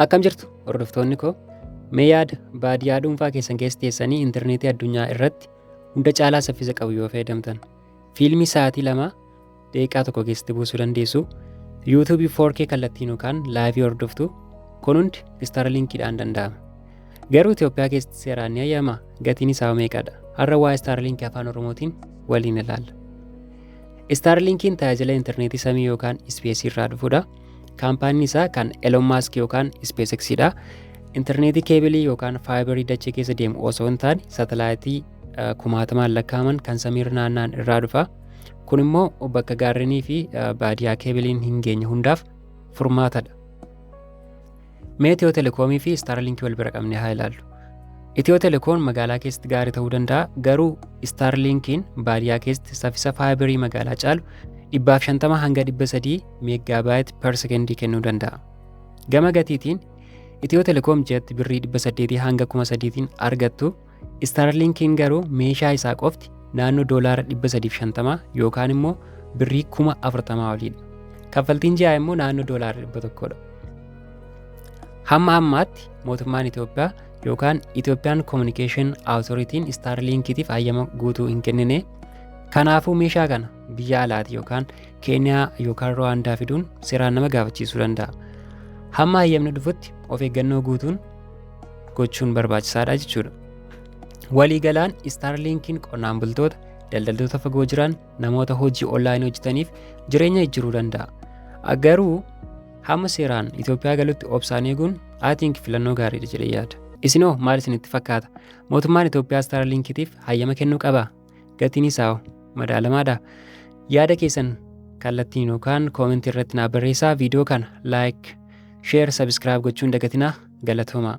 Akkam jirtu, hordoftoonni koo? Mee yaada baadiyyaa dhuunfaa keessan keessa teessanii intarneetii addunyaa irratti hunda caalaa saffisa qabu yoo fayyadamtan, fiilmii sa'aatii 2 daqiiqaa 1 keessatti buusuu dandeessu, YouTubeii 4K kallattiin yookaan liveii hordoftu. Kun hundi Starlinkiidhaan danda'ama. Garuu Itoophiyaa keessatti seeraan ni hayyama? Gatiin isaa meeqadha? Har'a waa'ee Starlinkii Afaan Oromootiin waliin ilaalla. Starlinkiin tajaajila intarneetii samii yookaan spaceii irraa dhufudha. Kaampaaniin isaa kan Elon Musk yookaan SpaceXidha. Intarneetii keebilii yookaan fiberii dachee keessa deemu osoo hin taane, saatalaayitii kumaatamaan lakkaa'aman kan samiirra naanna'an irraa dhufa. Kun immoo bakka gaarrenii fi baadiyyaa keebiliin hin geenye hundaaf furmaatadha. Mee Itiyoo Telekoomii fi Starlinkii wal bira qabnee haa ilaallu. Itiyoo Telekoom magaalaa keessatti gaarii ta'uu danda'a, garuu Starlinkiin baadiyyaa keessatti saffisa fiberii magaalaa caalu 150 hanga 300 megabyte per secondii kennuu danda'a. Gama gatiitiin Itiyoo Telekoom ji'atti birrii 800 hanga 3000tiin argattu. Starlinkiin garuu meeshaa isaa qofti naannoo doolaara 350 yookaan immoo birrii 40,000 oliidha. Kaffaltiin ji'aa immoo naannoo doolaara 100dha. Hamma ammaatti mootummaan Itoophiyaa yookaan Itoophiyaan Communication Authority'n Starlinkiitiif hayyama guutuu hin kennine. Kanaafuu meeshaa kana biyya alaati yookaan Keeniyaa yookaan Ruwaandaa fiduun seeraan nama gaafachiisuu danda'a. Hamma hayyamni dhufutti of eeggannoo guutuun gochuun barbaachisaadha jechuudha. Waliigalaan Starlinkiin qonnaan bultoota, daldaltoota fagoo jiran, namoota hojii onlineii hojjetaniif jireenya jijjiiruu danda'a. Garuu hamma seeraan Itoophiyaa galutti obsaan eeguun, I think, filannoo gaariidha jedhee yaada. Isinoo maal isinitti fakkaata? Mootummaan Itoophiyaa Starlinkiitiif hayyama kennuu qabaa? Gatiin isaa madaalamaadha? Yaada keessan kallattiin yookaan commentii irratti naa barreessaa. Viidiyoo kana like, share, subscribe gochuun dagatinaa. Galatoomaa.